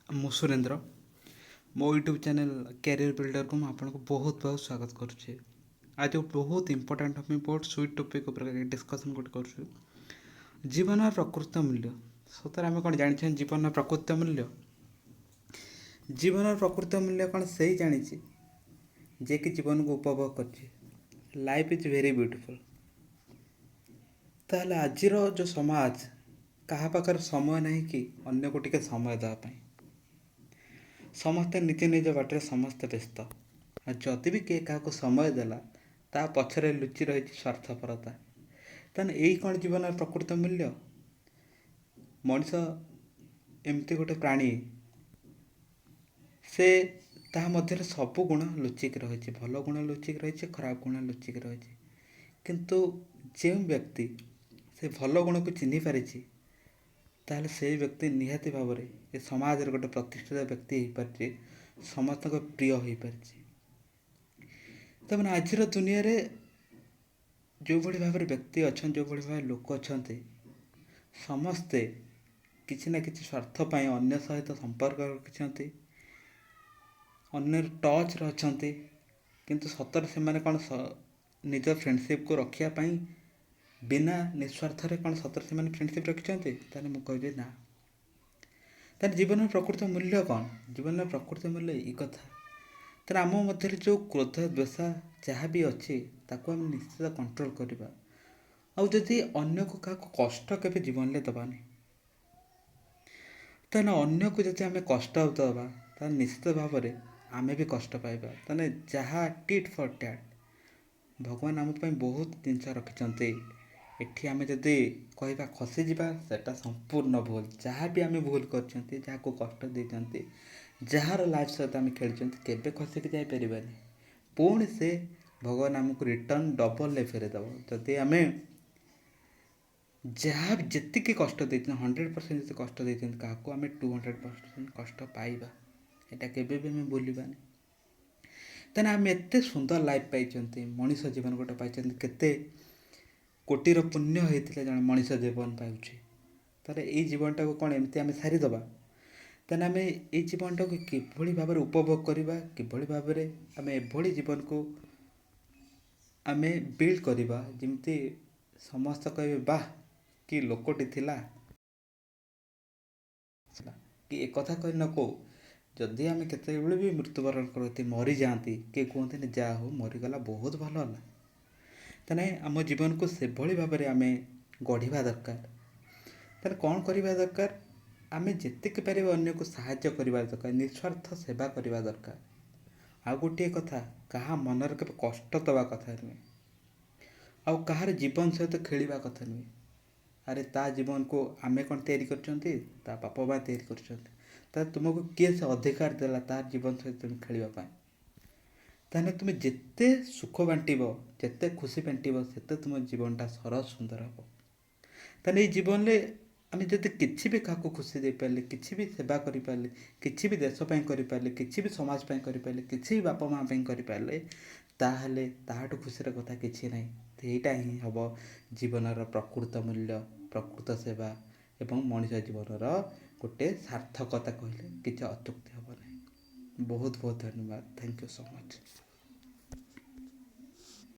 ମୁଁ ସୁରେନ୍ଦ୍ର। ମୋ YouTube channel career ବିଲ୍ଡରକୁ ମୁଁ ଆପଣଙ୍କୁ ବହୁତ ବହୁତ ସ୍ୱାଗତ କରୁଛି। ଆଜି ବହୁତ ଇମ୍ପୋର୍ଟାଣ୍ଟ ଟପିକ୍, ବହୁତ ସୁଇଟ୍ ଟପିକ୍ ଉପରେ ଡିସ୍କସନ୍ ଗୋଟେ କରୁଛୁ, ଜୀବନର ପ୍ରକୃତ ମୂଲ୍ୟ। ସତରେ ଆମେ କ'ଣ ଜାଣିଛନ୍ତି ଜୀବନର ପ୍ରକୃତ ମୂଲ୍ୟ? ଜୀବନର ପ୍ରକୃତ ମୂଲ୍ୟ କ'ଣ ସେଇ ଜାଣିଛି ଯିଏକି ଜୀବନକୁ ଉପଭୋଗ କରିଛି। Life is very beautiful. ତାହେଲେ ଆଜିର ଯେଉଁ ସମାଜ, କାହା ପାଖରେ ସମୟ ନାହିଁ କି ଅନ୍ୟକୁ ଟିକେ ସମୟ ଦେବା ପାଇଁ। ସମସ୍ତେ ନିଜ ନିଜ ବାଟରେ ସମସ୍ତେ ବ୍ୟସ୍ତ। ଆଉ ଯଦି ବି କିଏ କାହାକୁ ସମୟ ଦେଲା, ତା ପଛରେ ଲୁଚି ରହିଛି ସ୍ୱାର୍ଥପରତା। ତାହେଲେ ଏଇ କ'ଣ ଜୀବନର ପ୍ରକୃତ ମୂଲ୍ୟ? ମଣିଷ ଏମିତି ଗୋଟେ ପ୍ରାଣୀ, ସେ ତାହା ମଧ୍ୟରେ ସବୁ ଗୁଣ ଲୁଚିକି ରହିଛି। ଭଲ ଗୁଣ ଲୁଚିକି ରହିଛି, ଖରାପ ଗୁଣ ଲୁଚିକି ରହିଛି। କିନ୍ତୁ ଯେଉଁ ବ୍ୟକ୍ତି ସେ ଭଲ ଗୁଣକୁ ଚିହ୍ନି ପାରିଛି, ତାହେଲେ ସେଇ ବ୍ୟକ୍ତି ନିହାତି ଭାବରେ ଏ ସମାଜରେ ଗୋଟେ ପ୍ରତିଷ୍ଠିତ ବ୍ୟକ୍ତି ହେଇପାରିଛି, ସମସ୍ତଙ୍କ ପ୍ରିୟ ହୋଇପାରିଛି। ତାମାନେ ଆଜିର ଦୁନିଆରେ ଯେଉଁଭଳି ଭାବରେ ବ୍ୟକ୍ତି ଅଛନ୍ତି, ଯେଉଁଭଳି ଭାବରେ ଲୋକ ଅଛନ୍ତି, ସମସ୍ତେ କିଛି ନା କିଛି ସ୍ୱାର୍ଥ ପାଇଁ ଅନ୍ୟ ସହିତ ସମ୍ପର୍କ ରଖିଛନ୍ତି, ଅନ୍ୟର ଟଚ୍ରେ ଅଛନ୍ତି। କିନ୍ତୁ ସତରେ ସେମାନେ କ'ଣ ନିଜ ଫ୍ରେଣ୍ଡସିପ୍କୁ ରଖିବା ପାଇଁ ବିନା ନିସ୍ୱାର୍ଥରେ କ'ଣ ସତରେ ସେମାନେ ଫ୍ରେଣ୍ଡସିପ୍ ରଖିଛନ୍ତି? ତାହେଲେ ମୁଁ କହିବି ନା। ତାହେଲେ ଜୀବନର ପ୍ରକୃତ ମୂଲ୍ୟ କ'ଣ? ଜୀବନର ପ୍ରକୃତ ମୂଲ୍ୟ ଏଇ କଥା। ତାହେଲେ ଆମ ମଧ୍ୟରେ ଯେଉଁ କ୍ରୋଧ, ଦ୍ୱେଷ ଯାହା ବି ଅଛି, ତାକୁ ଆମେ ନିଶ୍ଚିତ କଣ୍ଟ୍ରୋଲ୍ କରିବା। ଆଉ ଯଦି ଅନ୍ୟକୁ କାହାକୁ କଷ୍ଟ କେବେ ଜୀବନରେ ଦେବାନି, ତାହେଲେ ଅନ୍ୟକୁ ଯଦି ଆମେ କଷ୍ଟ ଦେବା, ତାହେଲେ ନିଶ୍ଚିତ ଭାବରେ ଆମେ ବି କଷ୍ଟ ପାଇବା। ତାହେଲେ ଯାହା ଟିଟ୍ ଫର୍ ଟ୍ୟାଟ୍। ଭଗବାନ ଆମ ପାଇଁ ବହୁତ ଜିନିଷ ରଖିଛନ୍ତି। ଏଠି ଆମେ ଯଦି କହିବା ଖସିଯିବା, ସେଟା ସମ୍ପୂର୍ଣ୍ଣ ଭୁଲ। ଯାହା ବି ଆମେ ଭୁଲ କରିଛନ୍ତି, ଯାହାକୁ କଷ୍ଟ ଦେଇଛନ୍ତି, ଯାହାର ଲାଇଫ୍ ସହିତ ଆମେ ଖେଳିଛନ୍ତି, କେବେ ଖସିକି ଯାଇପାରିବାନି। ପୁଣି ସେ ଭଗବାନ ଆମକୁ ରିଟର୍ଣ୍ଣ ଡବଲରେ ଫେରେଇଦେବ। ଯଦି ଆମେ ଯାହା ଯେତିକି କଷ୍ଟ ଦେଇଛନ୍ତି, 100% ଯଦି କଷ୍ଟ ଦେଇଛନ୍ତି କାହାକୁ, ଆମେ 200% କଷ୍ଟ ପାଇବା। ଏଇଟା କେବେ ବି ଆମେ ଭୁଲିବାନି। ତାହେଲେ ଆମେ ଏତେ ସୁନ୍ଦର ଲାଇଫ୍ ପାଇଛନ୍ତି, ମଣିଷ ଜୀବନ ଗୋଟେ ପାଇଛନ୍ତି। କେତେ କୋଟିର ପୁଣ୍ୟ ହେଇଥିଲେ ଜଣେ ମଣିଷ ଜୀବନ ପାଉଛି। ତାହେଲେ ଏଇ ଜୀବନଟାକୁ କ'ଣ ଏମିତି ଆମେ ସାରିଦେବା? ତାହେଲେ ଆମେ ଏଇ ଜୀବନଟାକୁ କିଭଳି ଭାବରେ ଉପଭୋଗ କରିବା, କିଭଳି ଭାବରେ ଆମେ ଏଭଳି ଜୀବନକୁ ଆମେ ବିଲ୍ଡ କରିବା, ଯେମିତି ସମସ୍ତେ କହିବେ, ବାଃ, କି ଲୋକଟି ଥିଲା। କି ଏକଥା କହି ନ କହୁ, ଯଦି ଆମେ କେତେବେଳେ ବି ମୃତ୍ୟୁବରଣ କରନ୍ତି, ମରିଯାଆନ୍ତି, କିଏ କୁହନ୍ତିନି, ଯାହା ହଉ ମରିଗଲା, ବହୁତ ଭଲ ହେଲା? ତାହେଲେ ଆମ ଜୀବନକୁ ସେଭଳି ଭାବରେ ଆମେ ଗଢ଼ିବା ଦରକାର। ତାହେଲେ କ'ଣ କରିବା ଦରକାର? ଆମେ ଯେତିକି ପାରିବା ଅନ୍ୟକୁ ସାହାଯ୍ୟ କରିବା ଦରକାର, ନିସ୍ୱାର୍ଥ ସେବା କରିବା ଦରକାର। ଆଉ ଗୋଟିଏ କଥା, କାହା ମନରେ କେବେ କଷ୍ଟ ଦେବା କଥା ନୁହେଁ ଆଉ କାହାର ଜୀବନ ସହିତ ଖେଳିବା କଥା ନୁହେଁ। ଆରେ, ତା ଜୀବନକୁ ଆମେ କ'ଣ ତିଆରି କରିଛନ୍ତି? ତା ବାପା ମା ତିଆରି କରିଛନ୍ତି। ତାହେଲେ ତୁମକୁ କିଏ ସେ ଅଧିକାର ଦେଲା ତାର ଜୀବନ ସହିତ ତୁମେ ଖେଳିବା ପାଇଁ? ତାହେଲେ ତୁମେ ଯେତେ ସୁଖ ବାଣ୍ଟିବ, ଯେତେ ଖୁସି ବାଣ୍ଟିବ, ସେତେ ତୁମ ଜୀବନଟା ସରସ ସୁନ୍ଦର ହେବ। ତାହେଲେ ଏଇ ଜୀବନରେ ଆମେ ଯଦି କିଛି ବି କାହାକୁ ଖୁସି ଦେଇପାରିଲେ, କିଛି ବି ସେବା କରିପାରିଲେ, କିଛି ବି ଦେଶ ପାଇଁ କରିପାରିଲେ, କିଛି ବି ସମାଜ ପାଇଁ କରିପାରିଲେ, କିଛି ବି ବାପା ମା ପାଇଁ କରିପାରିଲେ, ତାହେଲେ ତାହାଠୁ ଖୁସିର କଥା କିଛି ନାହିଁ। ସେଇଟା ହିଁ ହେବ ଜୀବନର ପ୍ରକୃତ ମୂଲ୍ୟ, ପ୍ରକୃତ ସେବା ଏବଂ ମଣିଷ ଜୀବନର ଗୋଟେ ସାର୍ଥକତା କହିଲେ କିଛି ଅତ୍ୟୁକ୍ତି ହେବ ନାହିଁ। ବହୁତ ବହୁତ ଧନ୍ୟବାଦ। Thank you so much.